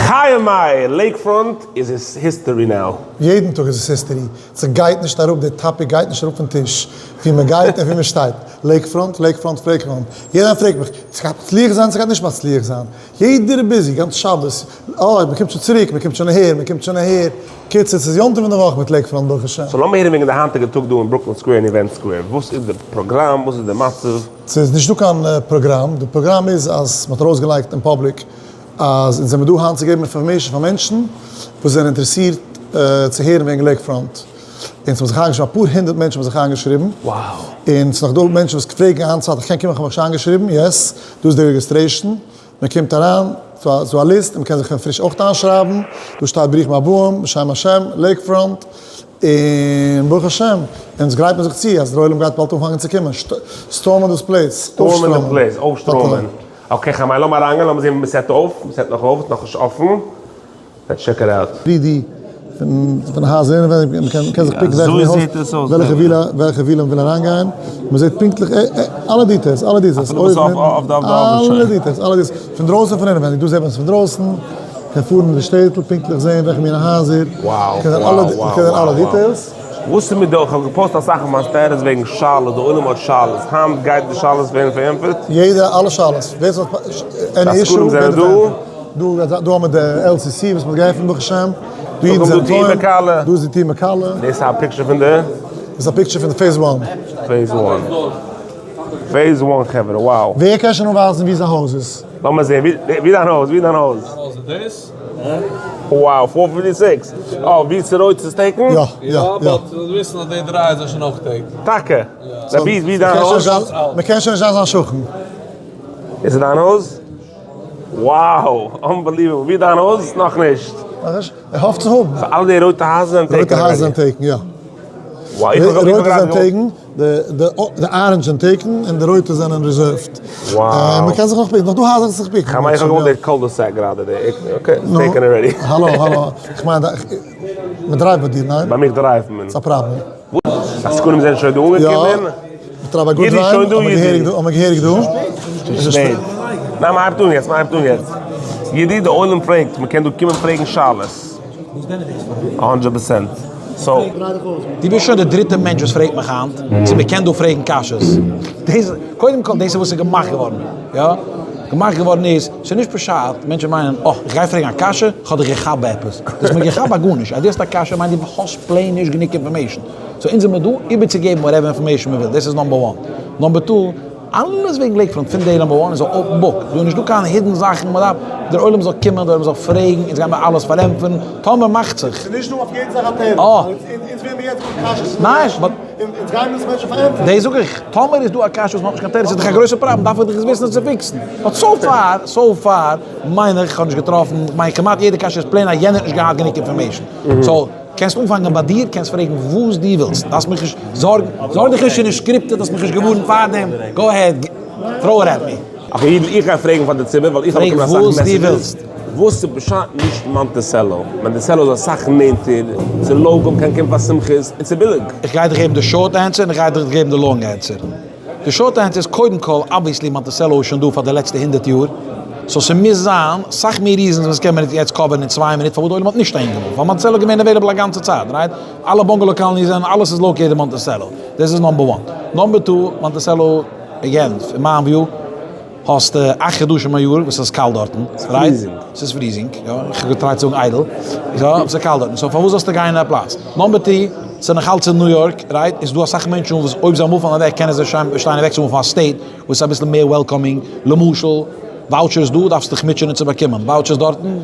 חיים מאיר, Lakefront איז history now. יעדן טאג איז עס history, ס'גייט נישט אראפ, די topic גייט נישט אראפ פון טיש, ווי מ'גייט און ווי מ'שטייט, Lakefront, Lakefront, Lakefront, יעדער פרעגט מיך, ס'גייט מצליח זיין, ס'גייט נישט מצליח זיין, יעדער איז busy, גאנץ שבת, אה, מ'קומט שוין צוריק, מ'קומט שוין אהער, מ'קומט שוין אהער, קיצור, ס'איז יום טוב אין די וואך מיט Lakefront ברוך השם. so לאמיר הערן וועגן די היינטיגע טאג דא אין ברוקלין סקווער און Event Square, וואס איז די פראגראם, וואס איז די מצב? ס'איז נישט דא קיין פראגראם, די פראגראם איז אז מ'האט ארויסגעלייגט אין public אז אונז זעמיר דא היינט צו געבן information פאר מענטשן וואס זענען אינטערעסירט צו הערן וועגן Lakefront, און ס'האבן זיך איינגעשריבן אפאר הונדערט מענטשן האבן זיך איינגעשריבן, און ס'נאך דא מענטשן וואס פרעגן היינט צייט איך קען קומען איך האב מיך שוין איינגעשריבן, yes, דא איז די registration, מען קומט אריין, ס'איז דא א list און מען קען זיך פון פריש אויך איינשרייבן, דא שטייט ברוכים הבאים בשם השם, Lakefront, און ברוך השם, אונז גרייט מען זיך צו אז דער עולם גייט באלד אנפאנגען צו קומען, שטורמען דאס פלאץ, אויפשטראמען. שטורמען די פלאץ, אויפשטראמען. okay חיים, לאמיר אריינגיין, לאמיר זען ווי מען set אויף, מען set נאך אויף, ס'נאך נישט אפן. Let's check it out. 3D פון הייזער אינעווייניג, מען קען זיך pick ן וועלכע הויז, וועלכע villa, וועלכע villa מען וויל אריינגיין, מען זעט פונקטליך אלע details, אלע details, אלע details, אלע details, פון דרויסן און פון אינעווייניג, דא זעט מען עס פון דרויסן, מען קען פארן אין די שטעטל פונקטליך זען וועלכע מינע הייזער, מען קען זען אלע details. וואס איז מיט די, איך האב גע post אסאך אויף מיין status וועגן שאלות, די עולם האט שאלות, היינט גייט די שאלות ווערן פארענטפערט? יעדע, אלע שאלות, ווער ס'האט any issue ווערט פארענטפערט. דא דא האבן מיר די LCC וואס מ'האט געעפנט ברוך השם, דא אידן זענען טועים, דא איז די team מקאלע. דאס איז א picture פון די? דאס איז א picture פון די phase one. Phase one. Phase one חברה, wow. ווער קען שוין אנווייזן ווי זיין הויז איז? לאמיר זעהן, ווי דיין הויז? ווי דיין הויז? Wow, four fifty six. אה, ווי ס'רויט איז taken? יא, יא, יא. but זאלסט וויסן אז די דריי זענען שוין אויך taken. טאקע? ווי איז דיין הויז? מ'קען שוין נישט זיין זיין שכן. איז עס דיין הויז? Wow! Unbelievable! ווי איז דיין הויז? נאכנישט. נאכנישט? ער האפט צו האבן. So אלע די רויטע הייזער זענען taken רויטע הייזער זענען taken, יא. Wow, איך האב רויטע זענען taken, די orange זענען taken, און די רויטע זענען reserved. Wow. מען קען זיך נאך pick ן, נאך דא הייזער זיך pick ן. כ'מיין איך האב געוואלט די cul-de-sac גראדע, די okay, it's taken already. האלא, האלא, איך מיין, מען drive ט ביי דיר, ניין? ביי מיך drive ט מען. ס'איז א פראבלעם. וואס? עסקנים זענען שוין דא אנגעקומען? יא. מיט רבי גוטוויין, האבן געהעריג דא, האבן געהעריג דא. ס'איז שפעט. ניין מ'הייבט אן יעצט, מ'הייבט אן יעצט. ידיד די עולם פרעגט, מ'קען דא קומען פרעגן שאלות. א hundred percent. So. דו ביסט שוין די דריטע מענטש וואס פרעגט מיך היינט צו מ'קען דא פרעגן קשיות. דאס, קודם כל דאס איז וואס איז געמאכט געווארן. יא. געמאכט געווארן איז, ס'איז נישט פשט, מענטשן מיינען, אה, איך גיי פרעגן א קשיא, כ'האב דיך געכאפט ביי עפעס. דו האסט מיר געכאפט ביי גארנישט. אז דו האסט א קשיא מיינט דו האסט plain נישט גענוג information. So אונז זעמיר דא איבערצוגעבן whatever information מען וויל, דאס איז number one. Number two, אלעס וועגן Lakefront פון day number one איז א open book, דא איז נישטא קיין hidden זאכן, מען דארף, דער עולם זאל קומען, דער עולם זאל פרעגן, אונז גיימיר אלעס פארענטפערן, טאמער מאכט זיך. ס'איז נישט דא אויף יעדע זאך א תירוץ, אונז ווערן מיר יעצט גאר קשיות פון מענטשן, אונז גיימיר עס מענטשן פארענטפערן. דאס זאג איך, טאמער איז דא א קשיא וואס מען האט נישט קיין תירוץ איז דאך א גרויסע פראבלעם, דארף איך דאך עס וויסן עס צו fix ן, but so far, so far, מיין איך, איך האב נישט געטראפן, כ'מיין כמעט יעדע קשיא איז plain אז יענער האט נישט געהאט גענוג information, so. קענסט אנפאנגען ביי דיר, קענסט פרעגן וואס דו ווילסט, דארפסט מיך נישט זארגן, זארג דיך נישט ס'איז נישט scripted, האסט מיך נישט געווארנט פארדעם, go ahead, throw it at me. Okay אידל, איך גיי פרעגן פאר די ציבור ווייל איך האב באקומען אסאך messages, וואס איז פשט נישט מאנטיסעלא? מאנטיסעלא איז אסאך נענטער, ס'איז local, מ'קען קומען פאר שמחות, און ס'איז ביליג. איך גיי דיך געבן די short answer און איך גיי דיך געבן די long answer. די short answer איז קודם כל obviously מאנטיסעלא איז שוין דא פאר די לעצטע הונדערט יאר so ס'מוז זיין סאך מער reasons וואס קען מען יעצט cover ן אין צוויי מינוט פארוואס די עולם האט נישט אהין געמופט ווייל מאנטיסעלא איז געווען available א גאנצע צייט right אלע bungalow colonies זענען אלעס איז located אין מאנטיסעלא דאס איז number one number two מאנטיסעלא again אין מיין view האסט אכט חדשים א יאר וואס איז קאלט דארטן, right? ס'איז freezing, יא, איך האב געטרייט צו זאגן איידל, יא, ס'איז קאלט דארטן, so פארוואס זאלסטו גיין אין א פלאץ? Number three, ס'איז נאך אלץ אין ניו יארק, right? איז דא אסאך מענטשן וואס אויב זיי מופן אוועק קענען זיי שוין באשטיין אוועקצומופן א state וואס איז אביסל מער welcoming, למשל, vouchers דא דארפסטו דיך מוטשענען צו באקומען, vouchers דארטן,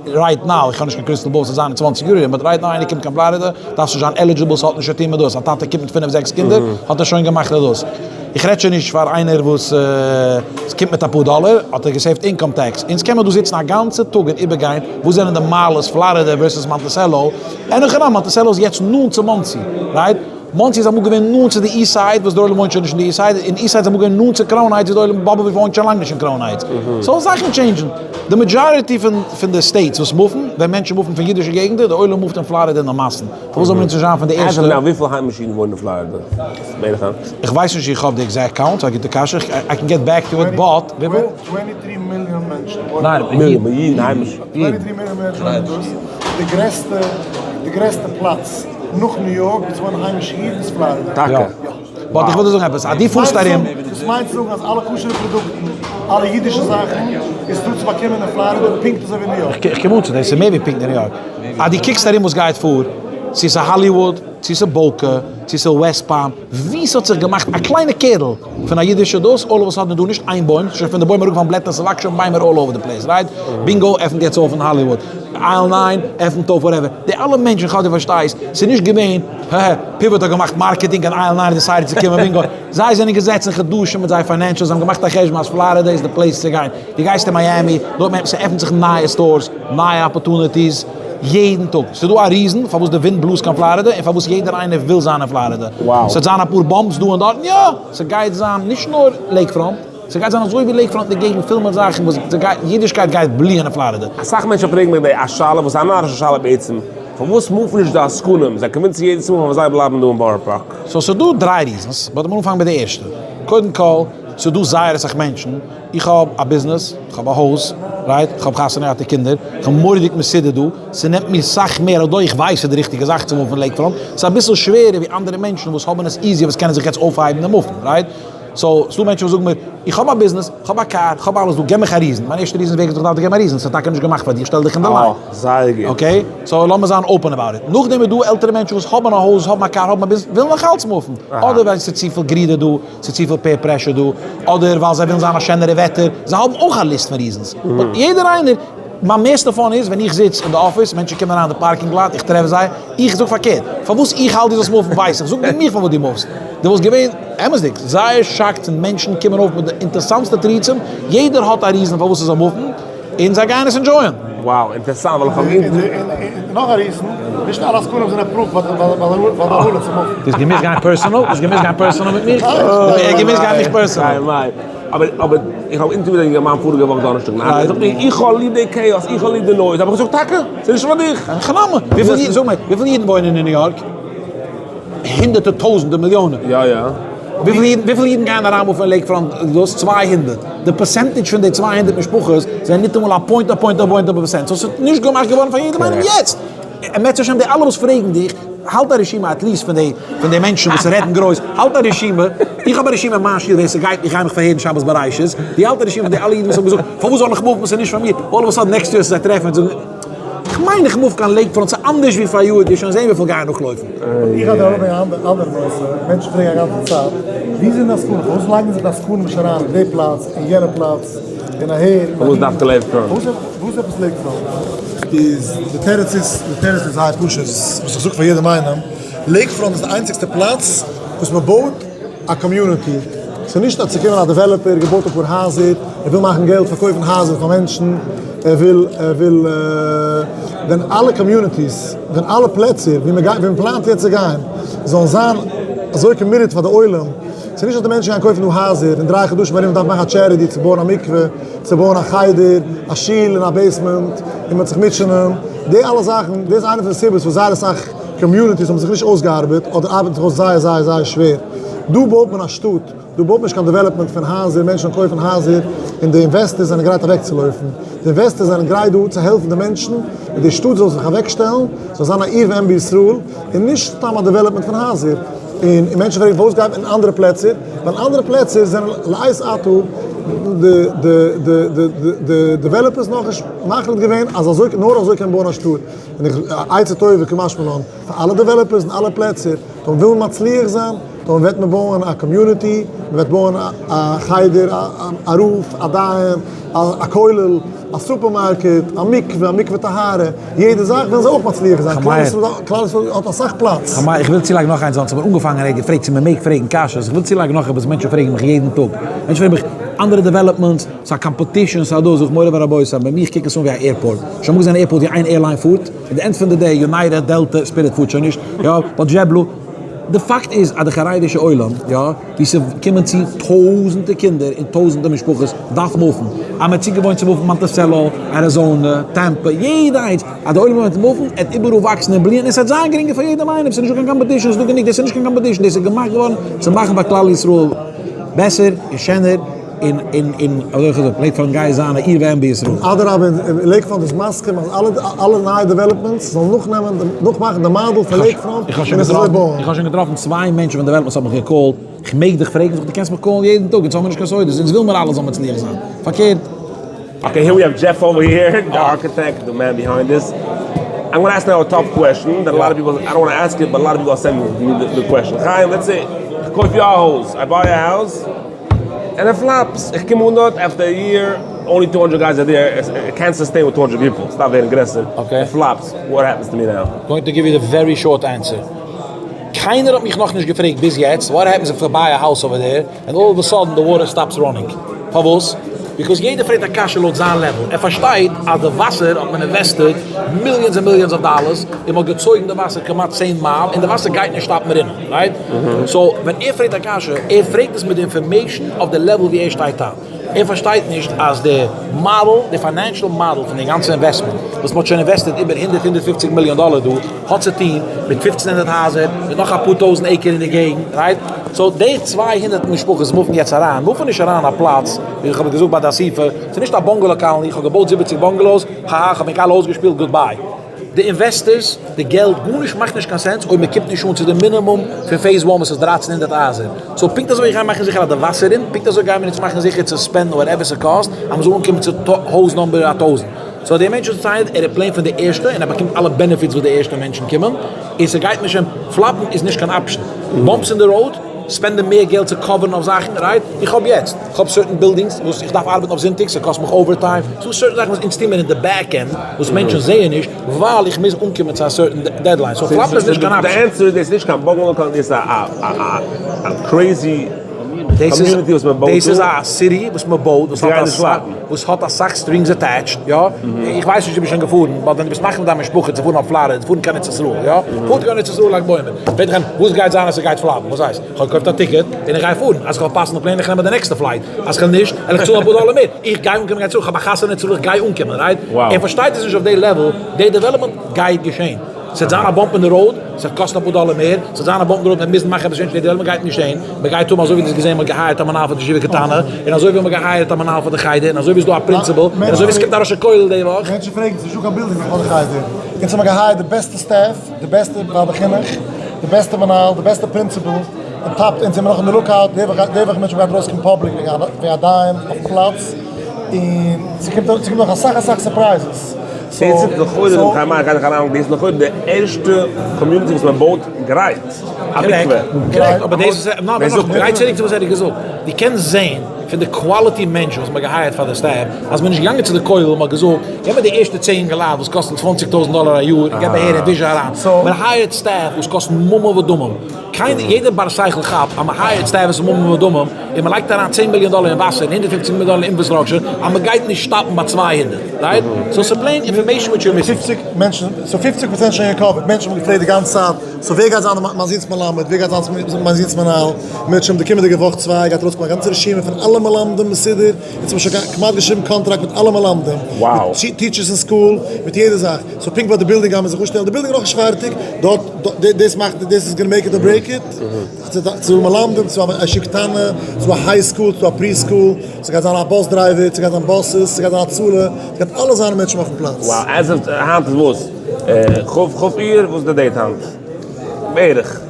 right now, איך האב נישט קיין crystal ball, ס'זאל זיין אין צוואנציג יאר ארום, but right now איינער קומט קיין פלארידע, דארפסט נישט זיין eligible, ס'האט נישט צו טון מיט דאס, א טאטע קומט מיט פינף זעקס קינדער, האט ער שוין געמאכט דאס. איך רעד שוין נישט פאר איינער וואס קומט מיט אפאר דאלער, האט ער גע save ט income tax. אונז קען מען דא זיצן א גאנצע טאג און איבערגיין וואס זענען די מעלות פלארידע versus מאנטיסעלא, אין הכי נמי מאנטיסעלא איז יעצט נאנט צו מאנסי, right? מאנסי איז אמאל געווען נאנט צו די east side וואס די עולם וואוינט שוין נישט אין די east side, און east side איז אמאל געווען נאנט צו קראון הייטס וואס די עולם באבוב וואוינט שוין לאנג נישט אין קראון הייטס. So זאכן change ן. די majority פון פון די states וואס מופן, ווען מענטשן מופן פון אידישע געגנטער, די עולם מופט אין פלארידע אין די מאסן. פארוואס זאל מען אונז נישט זיין פון די ערשטע? As of now וויפיל היימישע אידן וואוינען אין פלארידע? בערך היינט? איך ווייס נישט איך האב די exact count, ס'איז א גוטע קשיא, I can get back to it, but וויפיל? Twenty three מיליאן מענטשן. מענטשן. ניין, מיליאן, אידן, היימישע. twenty three מיליאן מענטשן וואוינען דאס, די גרעסטע, די גרעסטע פלאץ נאך ניו יארק וואו ס'וואוינען היימישע אידן איז פלארידע. טאקע? יא. but איך וויל דיר זאגן עפעס, אז דו פארסט ארום. דאס מיינט צו זאגן אז אלע כשר'ע פראדוקטן, אלע אידישע זאכן, איז דא צו באקומען אין פלארידע פונקט אזוי ווי אין ניו יארק. איך קום אן צו דעם, ס'איז מער ווי פונקט אין ניו יארק. אז דו קוקסט ארום וואס גייט פאר, צו ס'איז האליוואוד, צו ס'איז באוקע, צו ס'איז וועסט פאלם, ווי ס'האט זיך געמאכט א קליינע קערל פון א אידישע דאס, all of a sudden איז דא נישט איין בוים, ס'איז שוין פון די בוים אראפגעפאלן בלעטער, ס'וואקסט שוין ביימער all over the place, right? בינגא עפנט יעצט אויף אין האליוואוד, aisle nine עפנט אויף whatever, די אלע מענטשן כ'האף דו פארשטייסט, ס'איז נישט געווען הע הע, פיוואט האט געמאכט marketing און aisle nine decided צו קומען בינגא, זיי זענען געזעצן חדשים מיט זייער financials, זיי האבן געמאכט א חשבון אז פלארידע איז די place צו גיין, דו גייסט אין מיאמי, דארט מען, ס'עפנט זיך נייע stores, נייע opportunities, יעדן טאג, ס'איז דא א reason פארוואס די ווינט בלאזט קיין פלארידע און פארוואס יעדער איינער וויל זיין אין פלארידע, ס'וועט זיין אפאר bumps דא און דארטן, יא, ס'גייט זיין נישט נאר לעיקפראנט, ס'גייט זיין אזוי ווי לעיקפראנט אין די געגנט פול מיט זאכן וואס ס'גייט, אידישקייט גייט בליען אין פלארידע. אסאך מענטשן פרעגן מיך די א שאלה וואס איז א נארישע שאלה בעצם, פארוואס move ן נישט די עסקנים? זיי convince ן יעדעס מאל פארוואס זיי בלייבן דא אין בארא פארק. so ס'דא דריי reasons, but לאמיר אנפאנגען מיט די ערשטע. קודם כל, ס'דא זייער אסאך מענטשן, איך האב א ביזנעס, איך האב א הויז, right, איך האב חתונה געהאטע קינדער, איך האב מורא'דיג מסודר דא, ס'נעמט מיר סאך מער, although איך ווייס ס'איז די ריכטיגע זאך צו move ן לעיקפראנט, ס'איז אביסל שווערער ווי אנדערע מענטשן וואס האבן עס easier וואס קענען זיך יעצט אויפהייבן און move ן, right? so, ס'דא מענטשן וואס זאגן מיר, איך האב א ביזנעס, איך האב א קאר, איך האב אלעס דא, געב מיך א reason. מיין ערשטע reason איז ווער האט דיך געדארפט געבן א reason? ס'איז טאקע נישט געמאכט פאר דיר, שטעל דיך אין די line. אה, זייער גוט. okay? so לאמיר זיין open about it. נאכדעם איז דא עלטערע מענטשן וואס האבן א הויז, האבן א קאר, האבן א ביזנעס, ווילן נאך אלץ move ן. אדער ווייל ס'איז צופיל גרידער דא, ס'איז צופיל peer pressure דא, אדער ווייל זיי ווילן זיין א שענערע וועטער. זיי האבן אויך א list פון reasons. but יעדער איינער, מיין מערסטע fun איז ווען איך זיץ אין די אפיס, מענטשן קומען אריין אין די parking lot, איך טרעף זיי, איך זאג פארקערט, פארוואס איך האלט דו זאלסט move ן ווייס איך, זאג דו מיך פארוואס דו move סט, דו וואלסט געווען, אמת'דיג, זייער shocked פון מענטשן קומען אויף מיט די אינטערסאנטסטע תירוצים, יעדער האט א reason פארוואס ער זאל move ן, און זיי גייען עס enjoy ען. Wow, אינטערסאנט ווייל איך האב און נאך א reason, נישט אלע עסקנים זענען approved ביי די הנהלה צו move ן. דו האסט געמוזט גיין personal? דו האסט געמוזט גיין personal מיט מיר? ער האט געמוזט גיין מיך personal. אבער אבער איך האב interviewed א יונגערמאן פאריגע וואך דאנערשטאג נאכט, ער זאגט מיר איך האב ליב די chaos, איך האב ליב די noise, האב איך געזאגט טאקע? ס'איז נישט פאר דיך. אין הכי נמי, וויפיל אידן, זאג מיר, וויפיל אידן וואוינען אין ניו יארק? הונדערטער טויזענטער מיליאנען. יא יא. וויפיל אידן, וויפיל אידן גייען אריין move ן אין לעיקפראנט דאס? 200. די percentage פון די 200 משפחות זענען ניטאמאל א point א point א point א percent. so ס'איז נישט געמאכט געווארן פאר יעדעם איינעם יעצט. אמת השם די אלע וואס פרעגן דיך, האלט א רשימה at least פון די פון די מענטשן וואס רעדן גרויס, האלט א רשימה, איך האב א רשימה אין מיין שול ווער ס'גייט, איך גיי מיך פארהערן שבת בראשית, די האלט א רשימה פון די אלע אידן וואס האבן געזאגט פארוואס זאל איך move ן ס'איז נישט פאר מיר, all of a sudden next יאר זיי טרעפן און זאגן איך מיין איך move קיין לעיקפראנט ס'איז אנדערש ווי פאריאר, דו שוין זען וויפיל גייען נאכלויפן. איך האב דא ארויף א אנדערע נושא, מענטשן פרעגן א גאנצע צייט, ווי זענען די עסקנים? פארוואס לייגן זיך די עסקנים נישט אריין אין די פלאץ, אין יענע פלאץ, און אהער און פארוואס דווקא לעיקפראנט? פארוואס עפעס לעיקפראנט? איז די תירוץ איז, די תירוץ איז זייער פשוט, וואס איך זאג פאר יעדעם איינעם, לעיקפראנט איז די איינציגסטע פלאץ וואס מען בויט א community, ס'איז נישט אז ס'קומען א developer, געבויט אפאר הייזער, ער וויל מאכן געלט פארקויפן הייזער פאר מענטשן, ער וויל, ער וויל, ווען אלע communities, ווען אלע פלעצער ווי מען גייט, ווי מען פלאנט יעצט צו גיין, זאלן זיין אזוי committed פאר די עולם, ס'איז נישט אז די מענטשן גייען קויפן דא הייזער, אין דריי חדשים ארום דארף מען מאכן א charity צו בויען א מקווה, צו בויען א חדר, א שול און א basement, און מ'וועט זיך מוטשענען, די אלע זאכן, דאס איז איינע פון די סיבות וואס זייער אסאך communities האבן זיך נישט אויסגעארבעט, אדער ארבעטן זיך אויס זייער זייער זייער שווער. דא בויט מען א שטאט, דא בויט מען נישט קיין development פון הייזער, מענטשן זאלן קויפן הייזער, און די investors זענען גרייט אוועקצולויפן. די investors זענען גרייט דא צו העלפן די מענטשן, און די שטאט זאל זיך אוועקשטעלן, זאל זיין א עיר ואם בישראל, און נישט סתם א development פון הייזער. און מענטשן פרעגן פארוואס גייט מען אין אנדערע פלעצער, ווייל אנדערע פלעצער זענען לעת עתה די די די די די developers נאכנישט מחליט געווען אז אזוי נאר אזוי קען מען בויען א שטאט, און איך עצה טובה קמשמע לן פאר אלע developers אין אלע פלעצער, טאמער וויל מען מצליח זיין, טאמער וועט מען בויען א community, מען וועט בויען א חדר, א רב, א דיין, א כולל, א סופערמארקעט, א מקווה, א מקווה טהרה, יעדע זאך וועלן זיי אויך מצליח זיין, כלל ישראל האט אסאך פלאץ. כ'מיין, איך וויל צולייגן נאך איינס, ווייל ס'האט מיר אנגעפאנגען ער האט געפרעגט צו מ'מעג פרעגן קשיות, איך וויל צולייגן נאך עפעס, מענטשן פרעגן מיך יעדן טאג, מענטשן פרעגן מיך, אנדערע developments, ס'איז א competition, ס'איז א דאס, זאג איך מורי ורבותי, ביי מיך קוק עס אן ווי א airport, שוין אמאל געזען א airport ווי איין airline פארט? at the end פון די day, יונייטעד, דעלטע, ספיריט פארט שוין נישט, יא, but דזשעבלו, די פאקט איז אז די חרדישע עולם, יא, ווי ס'קומען צו טויזענטער קינדער און טויזענטער משפחות דארף move ן, אז מ'האט צוגעוואוינט צו move ן מאנטיסעלא, אריזאנע, טעמפא, יעדע איינס, אז די עולם וועט move ן, עט איבעראל וואקסן און בליען און ס'עט זיין גרינגער פאר יעדעם איינעם, ס'איז נישטא קיין competition, ס'איז דא גענוג, דאס איז נישט קיין competition, דאס איז געמאכט געווארן צו מאכן פאר כלל ישראל בעסער און שענער. און און און אזוי האב איך געזאגט, לעיקפראנט גייט זיין א עיר ואם בישראל. אדרבה, לעיקפראנט איז מסכים אז אלע אלע נייע developments זאלן נאכנעמען נאכמאכן די מאדעל פון לעיקפראנט און עס אזוי בויען. איך האב שוין געטראפן צוויי מענטשן פון developments האבן מיך גע call ט, איך מעג דיך פרעגן? זאג איך דו קענסט מיך call ן יעדן טאג, אונז האמיר נישט קיין סודות, אונז וויל מיר אלע זאלן מצליח זיין, פארקערט. Okay here we have Jeff over here, the architect, the man behind this. I'm gonna ask now a tough question that a lot of people, I don't wanna ask it, but a lot of people are sending me the question. חיים, let's say, איך קויף יא א הויז, I buy a house, and it flops, איך קום אן דארט after a year, only 200 guys are there, it can't sustain with 200 people, ס'דארף ווערן גרעסער, it flops, what happens to me now? Going to give you the very short answer. קיינער האט מיך נאכנישט געפרעגט ביז יעצט, what happens if I buy a house over there, and all of a sudden the water stops running. פארוואס? Because יעדער פרעגט א קשיא לויט זיין level. ער פארשטייט אז די וואסער האט מען invested millions און millions of dollars, און מ'האט געצויגן די וואסער כמעט צען מייל, און די וואסער גייט נישט stop ן רינען, right? So ווען ער פרעגט א קשיא, ער פרעגט עס מיט די information אויף די level ווי ער שטייט היינט. ער פארשטייט נישט אז די מאדעל, די financial model פון די גאנצע investment, וואס מ'האט שוין invested איבער הונדערט הונדערט פופציג מיליאן דאלער דא, האט צו טון מיט פופצן הונדערט הייזער, מיט נאך אפאר טויזנט acre אין די געגנט, right? So די 200 משפחות וואס move ן יעצט אריין, move ן נישט אריין אין א פלאץ, ווי איך האב געזאגט ביי די אסיפה, ס'איז נישט א bungalow colony, איך האב געבויט 70 bungalows, האהא, איך האב ענק אלע אויסגעשפילט, goodbye. די investors, די געלט, גארנישט מאכט נישט קיין sense אויב מען קומט נישט אן צו די מינימום פון phase one וואס איז 1300 הייזער. So פונקט אזוי ווי איך גיי מאכן זיכער אז די וואסער רינט, פונקט אזוי גייען מיר אונז מאכן זיכער צו spend ן whatever ס'קאסט אז מ'זאל אנקומען צו הויז number א טויזנט. So דער מענטש וואס ציילט, ער איז plain פון די ערשטע און ער באקומט אלע benefits וואס די ערשטע מענטשן קומען, און ס'גייט נישט אים flop ן איז נישט קיין option. Bumps in the road, spend ן מער געלט צו cover ן אויף זאכן, right? איך האב יעצט, איך האב certain buildings וואס איך דארף ארבעטן אויף זונטאג, ס'קאסט מיך overtime, ס'דא certain זאכן וואס אונז טוהן מיר אין די back end וואס מענטשן זעען נישט, ווייל איך מוז אנקומען צו א certain deadline, so flop ן איז נישט קיין option. די answer איז דאס איז נישט קיין bungalow colony, דאס איז א crazy community וואס מען בויט דא. דאס איז א city וואס מען בויט וואס האט אסאך strings attached, יא, איך ווייס נישט דו ביסט שוין געפארן, but ווען דו ביסט מחליט מיט דיין משפחה צו פארן אויף פלארידע, צו פארן קיין ארץ ישראל, יא, פארט קיין ארץ ישראל לג בעומר, פרעגט דיך איינער וואס גייט זיין אז ס'גייט flop ן, וואס הייסט? איך האב געקויפט א ticket און איך גיי פארן, אז איך וועל פאסן די plane איך נעם די נעקסטע flight, אז כ'וועל נישט, וועל איך צאלן אפאר דאלער מער, איך גיי אנקומען קיין ישראל, כ'האב א חתונה אין ישראל איך גיי אנקומען, right? ער פארשטייט עס נישט אויף די level, די development גייט געשען, ס'וועט זיין א bump אין די road, ס'וועט קאסטן אפאר דאלער מער, ס'וועט זיין א bump אין די road, מ'וועט מוזן מאכן עפעס change, די development גייט נישט געשען, מ'גייט האבן אזוי ווי דו האסט געזען מ'האט גע hire ט א מנהל פאר די ישיבה קטנה, און אזוי ווי מ'האט גע hire ט א מנהל פאר די חדר, און אזוי ווי ס'איז דא א principal, און אזוי ווי ס'קומט א ראש הכולל די וואך. מענטשן פרעגן ס'איז נישטא קיין בילדינג נאך פאר די חדר, אונז האבן גע hire ט די בעסטע staff, די בעסטע ועד החינוך, די בעסטע מנהל, די בעסטע principal, און top, אונז זעמיר נאך אין די lookout, די וואך די וואך מענטשן גייט ארויסקומען public וועגן א דיין אויפן פלאץ, און ס'קומט ס'קומט נאך אסאך אסאך surprises. דאס איז לכאורה דעם חיים מאיר גייט איך אריין, דאס איז לכאורה די ערשטע community וואס מען בויט גרייט א מקווה. Correct, אבער דאס איז, נאר נאך, גיי צוריק צו וואס ער האט געזאגט, דו קענסט זען פון די quality מענטשן וואס מען האט גע hire ט פאר די staff, אז מען איז נישט געגאנגען צו די כולל און מען האט געזאגט, געב מיר די ערשטע צען אינגעלייט וואס קאסטן צוואנציג טויזנט דאלער א יאר און געב אהער און וויש אריין. מען hire ט staff וואס קאסטן ממון ודמים. קיינער, יעדער בר שכל כאפט אז מען hire ט staff וואס איז ממון ודמים און מען לייגט אריין צען מיליאן דאלער אין וואסער און הונדערט פופציג מיליאן דאלער אין infrastructure אז מען גייט נישט stop ן ביי 200, right? So ס'איז plain information which you're missing. פופציג מענטשן, so פופציג פראצענט שוין גע cover ט, מענטשן האבן געפרעגט די גאנצע צייט, so ווער גייט זיין מיין זון'ס מלמד, ווער גייט זיין מיין זון'ס מנהל, מענטשן האבן די קומענדיגע וואך צוויי גייט ארויסקומען א גאנצע רשימה פון אלע מלמדים מסודר, אונז האבן שוין כמעט געשריבן contract מיט אלע מלמדים, מיט teachers אין school, מיט יעדע זאך, so פונקט ביי די בילדינג גיימיר זיך אנשטעלן, די בילדינג איז נאכנישט פארטיג, דארט, דאס מאכט, דאס איז gonna make it or break it, צו מלמדים, צו א ישיבה קטנה, צו א high school, צו א preschool, ס'גייט זיין א bus driver, ס'גייט זיין buses, ס'גייט זיין הצלה, ס'גייט אלעס זיין מענטשן אויפן פלאץ. Wow, as of היינט איז וואס? כ' אייר? וואס איז די date היינט? בערך.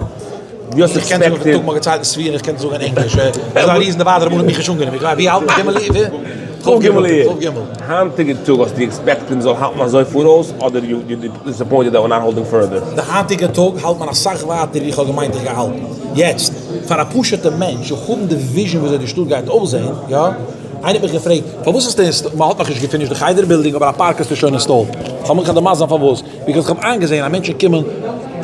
דו האסט איך קען זאגן expected. טאג מאל געציילט אין ספיר איך קען זאגן אין ענגליש. איז א ריזן די ועד הרבנים מיך נישט אנגענומען. איך ווייס ווי האלט מען גימל אייר? כ' גימל אייר. כ' גימל. היינטיגע טאג האסטו expected מ'זאל האלטן אזוי פאראויס אדער you disappointed that we're not holding further? די היינטיגע טאג האלט מען אסאך ווייטער ווי איך האב געמיינט איך גיי האלטן. יעצט, פאר א פשוטע מענטש זאל האבן די vision וויאזוי די שטאט גייט אויסזען, יא? איינער האט מיך געפרעגט, פארוואס האסטו install, מ'האט נאכנישט גע finish ט די חדר בילדינג אבער א פארק האסטו שוין installed. כ'האב מיך געדערמאנט זיין פארוואס. Because כ'האב איינגעזעהן אז מענטשן קומען,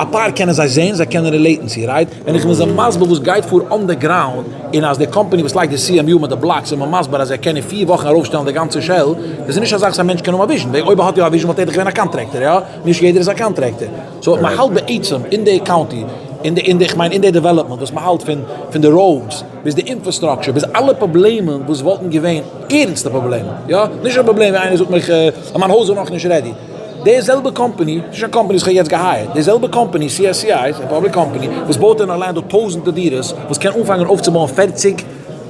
אפאר קענען זיי זעהן, זיי קענען relate ן צו, right? ווען איך בין זיי מסביר וואס גייט פאר on the ground, און אז די קאמפאני וואס לייגט די CMU מיט די blocks איז מיר מסביר אז ער קען אין פיר וואכן ארויפשטעלן די גאנצע shell, דאס איז נישט א זאך וואס א מענטש קען האבן א vision, ווייל אויב ער האט יא א vision וואלט ער דאך געווען א contractor, יא? נישט יעדער איז א contractor. So מען האלט בעצם אין די county, אין די, אין די, כ'מיין אין די development וואס מען האלט פון, פון די roads, ביז די infrastructure, ביז אלע פראבלעמען וואס וואלטן געווען ערנסטע פראבלעמען, יא? נישט א פראבלעם ווי איינער זאגט מיך אז מיין הויז איז נאכנישט ready. די זעלבע קאמפאני, נישט קיין קאמפאני וואס איך האב יעצט גע hire ט, די זעלבע קאמפאני CSCI, א public company, וואס בויט אין ארלענדא טויזענטער דירות, וואס קען אנפאנגען אויפצובויען פערציג.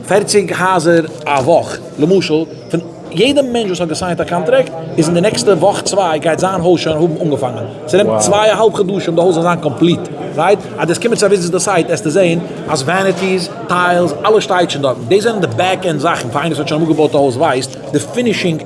פערציג הייזער א וואך, למשל, פון יעדע מענטש וואס האט געסיינט א קאנטרעקט, איז אין די נעקסטע וואך צוויי גייט זיין הויז שוין האבן אנגעפאנגען. ס'נעמט צוויי א האלב חדשים די הויז זאל זיין complete, right? אז דו'סט קומען צו א visit די site עסטו זעהן אז vanities, tiles, אלעס שטייט שוין דארטן. דאס זענען די back end זאכן, פאר איינער וואס האט שוין אמאל געבויט א הויז ווייסט, די finishing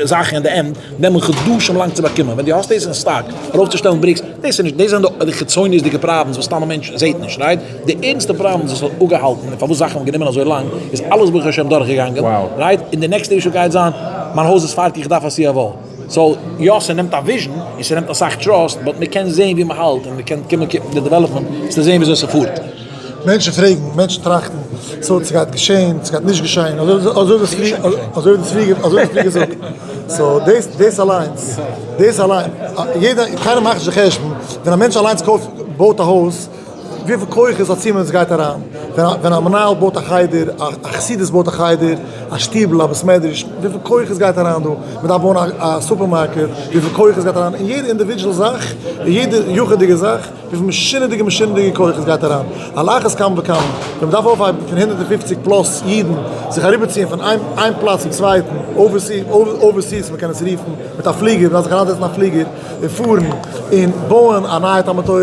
זאכן אין די end נעמען חדשים לאנג צו באקומען. ווען דו האסט דאס אין stock ארויפצושטעלן bricks, דאס איז נישט, דאס זענען די חיצוניות'דיגע problems וואס סתם א מענטש זעהט נישט, right? די ערנסטע problems וואס האט אפגעהאלטן און פארוואס זאכן האבן גענומען אזוי לאנג איז אלעס ברוך השם דורכגעגאנגען, right? און די נעקסטע issue גייט זיין, מיין הויז איז פארטיג איך דארף א CFO. so יא ס'נעמט א vision און ס'נעמט אסאך trust but מ'קען זעהן ווי מ'האלט און מ'קען קומען קוקן די development צו זעהן וויאזוי ס'פארט. מענטשן פרעגן, מענטשן טראכטן, so ס'גייט געשען, ס'גייט נישט געשען, אזוי ווי דאס פריער געזאגט, so דאס דאס אליינס, דאס אליין, יעדער, קיינער מאכט נישט די חשבון, ווען א מענטש אליינס קויפט, בויט א הויז, וויפיל כוחות א צימער עס גייט אריין, ווען א מנהל בויט א חדר, א חסידות בויט א חדר, א שטיבל, א בית מדרש, וויפיל כוחות גייט אריין דא, מען דארף בויען א סופערמארקעט, וויפיל כוחות גייט אריין אין יעדע individual זאך, אין יעדע יחיד'דיגע זאך, וויפיל משונה'דיגע משונה'דיגע כוחות גייט אריין, על אחת כמה וכמה, ווען מען דארף אויפהייבן פון 150 plus אידן, זיך אריבערציען פון איין פלאץ צום צווייטן, overseas, מען קען עס רופן, מיט א פליגער, מען דארף זיך אריינזעצן אין א פליגער און פארן, און בויען א נייע תלמוד תורה.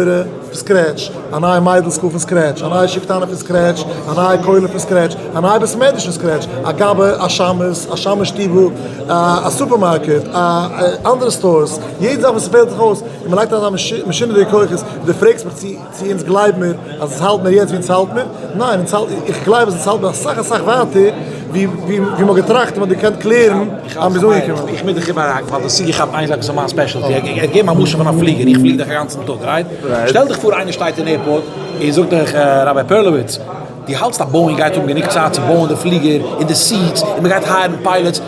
פון scratch, א נייע מיידל school פון scratch, א נייע ישיבה קטנה פון scratch, א נייע כולל פון scratch, א נייע בית מדרש פון scratch, א גבאי, א שמש, א שמש שטיבל, א סופערמארקעט, א אנדערע stores, יעדע זאך וואס ס'פעלט זיך אויס, און מ'לייגט אריין אזא משונה'דיגע כוחות, דו פרעגסט מיך צו צו אונז גלייב מיר אז עס האלט מיר יעצט ווי אונז האלט מיר? ניין, אונז האלט, איך גלייב אז אונז האלט מיר אסאך אסאך ווייטער ווי ווי מ'האט געטראכט און מ'האט געקענט קלערן. אז מ'איז אנגעקומען. איך מוז דיך איבערהאקן ווייל דו האסט צוגעכאפט איין זאך וואס איז מיין specialty. איך וועל געבן א משל פון א פליגער, איך פליג דאך א גאנצן טאג, right? שטעל דיך פאר איינער שטייט אין airport און זאגט דיך, Rabbi פערלאוויץ, דו האלטסט אז באואינג גייט האבן גענוג צייט צו בויען די פליגער און די seats און מ'גייט הייערן pilots?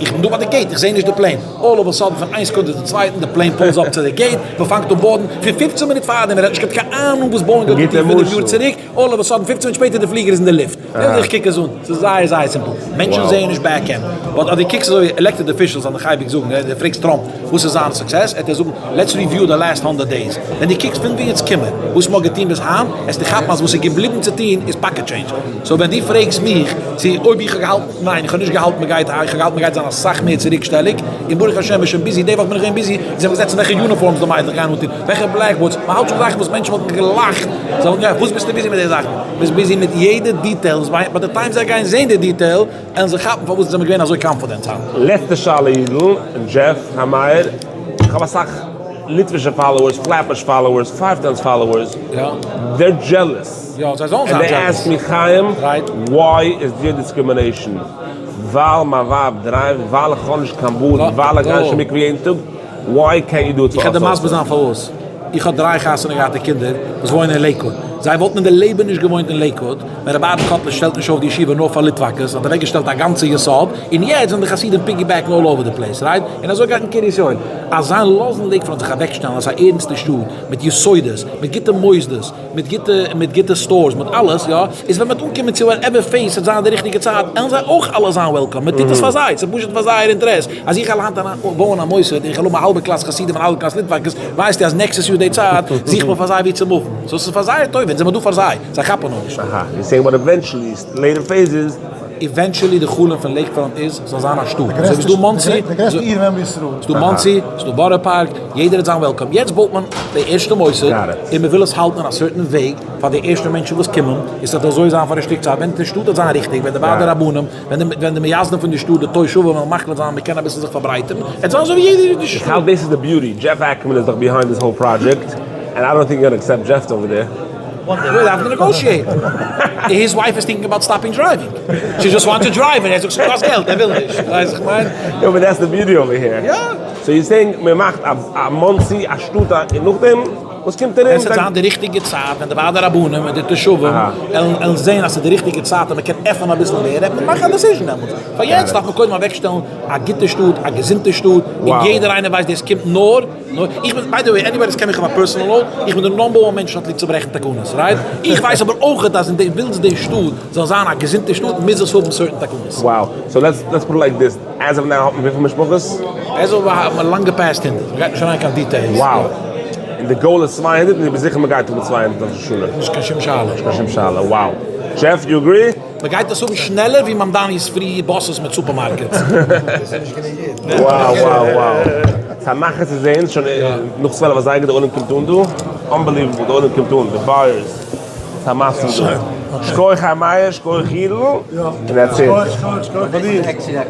איך בין דא ביי די gate, איך זע נישט די plane. All of a sudden פון איין סעקונדע צום צווייטן, די plane pulls up צו די gate, מ'פאנגט אן board ן, פון פופצן מינוט פארדעם, ער האט נישט געהאט קיין אהנונג וואס באואינג האט געטון פינף יאר צוריק, all of a sudden פופצן מינוט שפעטער די פליגער איז אין די לופט. נעם דיך קוק עס אן, ס'איז זייער זייער simple, מענטשן זעען נישט back end, but אז דו קוקסט אזוי ווי elected officials זאלן דיך אייביג זאגן, דו פרעגסט טראמפ וואס איז זיין success, עט ער זאגן let's review the last 100 days, ווען דו קוקסט פון ווי אונז קומען, וואס מ'האט געטון ביז היינט, עסטו כאפן אז וואס איז געבליבן צו טון איז pocket change. So ווען דו פרעגסט מיך צו אויב איך האב געהאלטן, ניין איך האב נישט געהאלטן מ'גייט, איך האב געהאלטן מ'גייט זיין אסאך מער צוריקשטעליג, און ברוך השם מ'איז שוין busy, די וואך בין איך געווען busy, אונז האבן געזעצן וועלכע uniforms די מיידלעך גייען אנטון, וועלכע blackboards, מ'האלט שוין זאכן וואס מענטשן וואלטן געלאכט, זיי וואלטן געזאגט וואס ביסטו busy מיט די זאכן? מ'איז busy מיט יעדע detail, וואס ביי די time זיי גייען זעהן די detail, עלן זיי כאפן פארוואס זעמיר געווען אזוי confident היינט. לעצטע שאלה אידל, און דזשעף, המאיר, איך האב אסאך ליטווישע followers, פלעטבוש followers, Five Towns followers, they're jealous, יא, זיי זאלן זיין and they jealous. ask me חיים, why is there discrimination? ווייל מיין ווייב דרייווט, ווייל איך האב נישט קיין בארד, ווייל איך גיי נישט אין מקווה יעדן טאג, why can't you do it איך for וועל דיר us מסביר also? זיין פארוואס. איך האב דריי חתונה געהאטע קינדער וואס וואוינען אין לעיקוואד. זיי וואלטן אין די לעבן נישט געוואוינט אין לעיקוואד ווען רבי אהרן קאטלער שטעלט נישט אויף די ישיבה נאר פאר ליטוואקעס, האט אוועק געשטעלט א גאנצע יסוד, און יעצט זענען די חסידים piggyback ן all over the place, right? און אזוי גייט אין קרית יואל. אז זיי לאזן לעיקפראנט זיך אוועקשטעלן אלס א ערנסטע שטאט, מיט יסודות, מיט גוטע מוסדות, מיט גוטע מיט גוטע stores מיט אלעס יא, איז ווען מ'וועט אנקומען צו whatever phase ס'וועט זיין די ריכטיגע צייט עלן זיי אויך אלע זיין welcome, מ'טוט עס פאר זיי, ס'איז פשוט פאר זייער אינטערעס, אז איך וועל היינט אריין בויען א מוסד און איך וועל האבן א האלבע קלאס חסידים און א האלבע קלאס ליטוואקעס, ווייסטו אז נעקסטעס יאר די צייט זוכט מען פאר זיי ווי צו מופן, so ס'איז פאר זייער טובה, אונז זעמער דא פאר זיי, זיי כאפן נאר נישט. אהא, you saying but eventually, later phases. Eventually די חלום פון לעיקפראנט איז ס'זאל זיין א שטאט, אזוי ווי ס'דא מאנסי, די גרעסטע עיר ואם בישראל. ס'דא מאנסי, ס'דא בארא פארק, יעדער וועט זיין welcome, יעצט בויט מען די ערשטע מוסד, און מ'וויל עס האלטן אין א certain וועג פאר די ערשטע מענטשן וואס קומען, און ס'וועט אזוי זיין פאר א שטיק צייט, ווען די שטאט וועט זיין ריכטיג, ווען די ועד הרבנים, ווען די מייסדים פון די שטאט, די תושבים וועלן מחליט זיין מ'קען אביסל זיך פארברייטערן, וועט זיין אזוי ווי יעדע אידישע שטאט. איך האלט דאס איז די beauty, דזשעף אקערמאן איז דאך behind this whole project, and I don't think you gonna accept Jeff over there. מיר דארפן negotiate ן. His wife is thinking about stopping driving. She just want to drive און ער זאגט ס'קאסט געלט ער וויל נישט. ווייסט וואס איך מיין? יא but that's the beauty over here. יא. So you saying מען מאכט א מאנסי א שטאט א און נאכדעם וואס קומט ארום? ווען ס'וועט זיין די ריכטיגע צייט ווען די ועד הרבנים און די תושבים עלן זעהן אז ס'איז די ריכטיגע צייט און מ'קען עפענען אביסל מער וועט מען מאכן א decision דעמאלטס. פאר יעצט דארף מען קודם אוועקשטעלן א גוטע שטאט א געזונטע שטאט און יעדער איינער ווייסט דאס קומט נאר נו, איך בין, by the way, anybody וואס קען מיך אויף א personal note, איך בין די number one מענטש וואס האט ליב צו ברעכן תקנות, right? איך ווייס אבער אויכעט אז אין די ווילסט די שטאט זאל זיין א געזונטע שטאט מוז עס האבן certain תקנות. Wow, so let's let's put it like this, as of now האט מען וויפיל משפחות? As of now האט מען לאנג געפעסט הונדערט, מ'גייט נישט אריין קיין details. Wow, און די goal איז 200 און איך בין זיכער מ'גייט האבן 200 אויף ראש השנה. נישט קיין שום שאלה. נישט קיין שום שאלה, wow. דזשעף, you agree? מען גייט עס האבן שנעלער ווי מאמדאני'ס free buses מיט supermarkets. Wow wow wow. ס'איז א נחת צו זעהן, שוין נאך 12 אזייגער די עולם קומט אן דא, unbelievable די עולם קומט אן, די buyers, ס'איז א מצב דא. שכוח חיים מאיר, שכוח יידל, און that's it.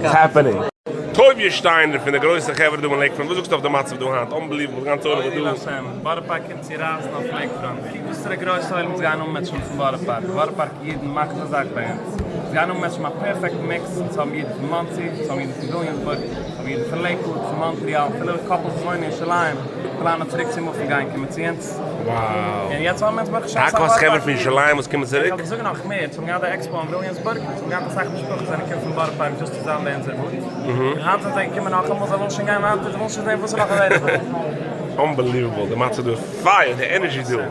It's happening. טובי' שטיינער פון די גרויסע חברה דא אין לעיקפראנט, וואס זאגסטו אויף די מצב דא היינט? Unbelievable, די גאנצע עולם איז דא. ברוך השם, בארא פארק קומט צו רייסן אויף לעיקפראנט, קוק וואס פאר א גרויסע עולם עס גייען אן מענטשן פון בארא פארק, בארא פארק אידן מאכן א זאך ביי אונז, עס גייען אן מענטשן א perfect mix, אונז האבן אידן פון מאנסי, אונז האבן אידן פון וויליאמסבורג, אונז האבן אידן פון לעיקוואוד, פון מאנטריאל, אפילו couples וואס וואוינען אין ירושלים פלאנען צוריק צו מופן גייען קומען צו אונז. און יעצט האבן אונז ברוך השם אסאך טאקע האסט חברה בארא פון פארק אידן. ירושלים וואס קומען צוריק? איך וועל זאגן נאך מער, אונז האבן געהאט די expo אין וויליאמסבורג, אונז האבן געהאט אסאך משפחות זענען געקומען פון בארא פארק just צו זיין ביי אונזער booth, און היינט זענען זיי געקומען נאכאמאל, זיי ווילן שוין גיין ווייטער, זיי ווילן שוין זען וואס איז נאך available. Unbelievable, די מצב דא איז פייער, די energy דא.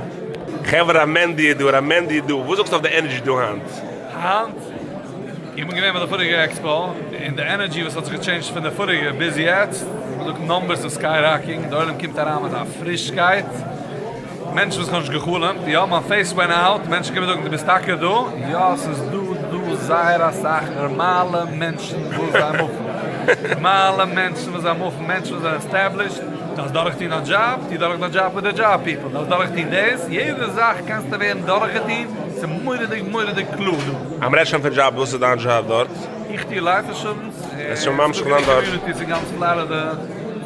חברה ר' מענדי איז דא, ר' מענדי איז דא, וואס זאגסטו אויף די energy דא היינט? היינט? איך בין געווען ביי די פאריגע expo, און די energy וואס האט זיך גע change ט פון די פאריגע ביז יעצט, מ'זאגט numbers איז skyrocketing, די עולם קומט אריין מיט א פרישקייט, מענטשן וואס כ'האב נישט גע'חלומ'ט, יא מיין face went out, מענטשן קומען זאגן דו ביסט טאקע דא? יא ס'איז דא דא זייער אסאך נארמאלע מענטשן וואס זיי מופן, נארמאלע מענטשן וואס זיי מופן, מענטשן וואס זענען established, דארפסט דורכטון א דזשאב, טו דורך דיין דזשאב מיט די job people, דארפסט דורכטון דאס, יעדע זאך קענסטו ווערן דורכגעטון, ס'איז מורא'דיג מורא'דיג קלאר דא. אז מ'רעדט שוין פון דזשאב, וואס איז דיין דזשאב דארט? איך טו life insurance, עס איז שוין ממשיך זיין דארט. Communities אין גאנץ פלארידע,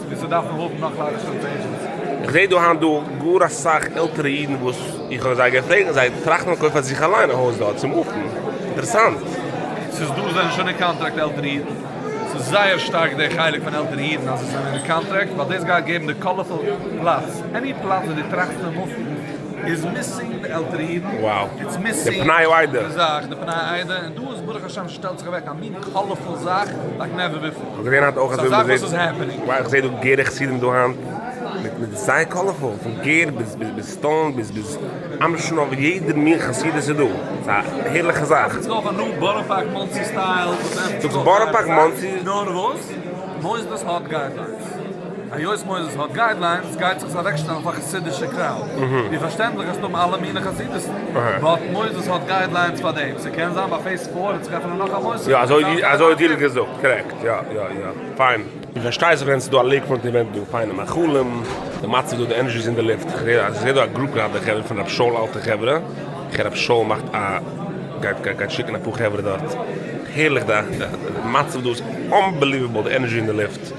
ווי ס'דארפן האבן נאך life insurance agents. איך זעה דא היינט דא גאר אסאך עלטערע אידן וואס איך האב זיי געפרעגט און זיי טראכטן און קויפן פאר זיך אליין א הויז דארט צו מופן. אינטערעסאנט. ס'איז דא זענען שוין אין contract עלטערע אידן. ס'איז זייער שטארק די חלק פון עלטערע אידן אז זיי זענען אין contract ווייל דאס גייט געבן די colorful פלאץ. Any פלאץ וואס דו טראכסט פון מופן איז missing די עלטערע אידן. It's missing די פני העדה. די זאך, די פני העדה. און דא איז ברוך השם שטעלט זיך אוועק א מין colorful זאך like never before. כ'האב געזען היינט אויך ס'איז א אזוי זאך ווי וואס איז happening. וואו איך זעה דא גערע חסידים דא היינט מיט מיט זייער colorful פון גער ביז ביז ביז סטאלין ביז ביז אמשינאוו יעדע מין חסידות איז דא ס'איז א הערליכע זאך. עפענט זיך אויף א new בארא פארק מאנסי style וואס עפענט זיך זאגסט אויף בארא זייער פארק אסאך מאנסי? נאר וואס? מוסדות האט guidelines. היות מוסדות האט guidelines גייט זיך עס אוועקשטעלן פאר חסידישע crowd. ווי פארשטענדליך עס האבן אלע מיני חסידות'ן. But מוסדות האט guidelines פאר דעם. ס'קען זיין ביי phase four וועט זיך עפענען נאך א מוסד. יא אזוי אזוי האט הילל געזאגט, correct, יא יא יא, פיין. ווי פארשטייט זיך ווען ס'איז דא א לעיקפראנט event דא, פיינע מאכלים, די מצב דא, די energy איז אין די לופט, כ'זעה דא א group גראדע חברה פון רב שאול אלטע חברה, כ'הער רב שאול מאכט א גייט גייט שיקן אפאר חברה דארט, הערליך די מצב דא איז unbelievable די energy אין די לופט,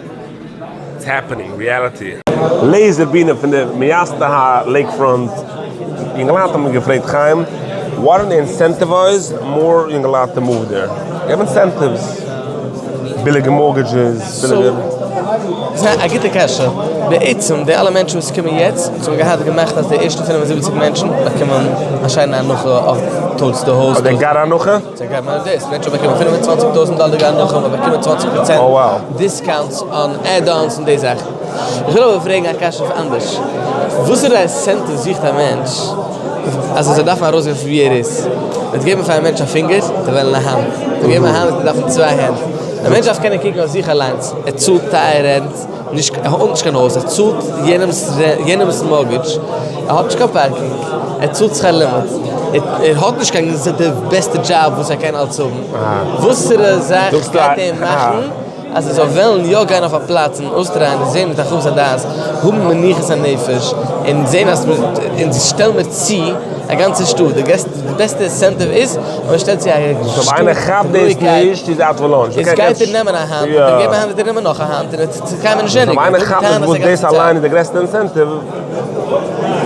It's happening, reality. לעיזער בינער פון די מייסדי הלעיקפראנט יונגעלייט האבן מיר געפרעגט חיים, why don't they incentivize more יונגעלייט to move there? געב incentives, ביליגע mortgages, ביליגע. ס'איז א גוטע קשיא. בעצם די אלע מענטשן וואס קומען יעצט, אונז האבן געהאט געמאכט אז די ערשטע 75 מענטשן באקומען א שיינע הנחה אויף טאלס די הויז. אדער גאר הנחה? זיי געבן אויף דאס, מענטשן האבן באקומען 25 טויזנט דאלער הנחה, מ'האט באקומען 20% discounts אן add-ons און די זאכן. איך וויל אבער פרעגן א קשיא אויף אנדערש. וואסערע incentive זוכט א מענטש אז ער זאל דארפן ארויסגיין פון וואו ער איז? מ'וועט געבן פאר א מענטש א פינגער, וועט ער וועלן א האנט. מ'וועט געבן א האנט, וועט ער דארפן צוויי הענט. א מענטש דארף קענען קוקן אויף זיך אליינס. ער צאלט טייער rent, נישט, ער האט נישט קיין הויז, ער צאלט יענעמ'ס יענעמ'ס mortgage, ער האט נישט קיין parking, ער צאלט שכר לימוד, ער האט נישט קיין די בעסטע דזשאב וואס ער קען אלץ האבן. וואסערע זאך גייט אים מאכן אז ער זאל וועלן יא גיין אויף א פלאץ און אויסטרייען און זען מיט הרחבת הדעת, האבן מנוחת הנפש, און זען אז אונז שטעלן מיר צו א גאנצע שטאט, די בעסטע incentive איז אז מען שטעלט צו א שטאט מיט רואיגקייט, איז גייט ער נעמען א האנט, וועט ער געבן א האנט וועט ער נעמען נאך א האנט, און ער וועט קיינמאל נישט ענדיגן, ער וועט האבן טענות א גאנצע צייט.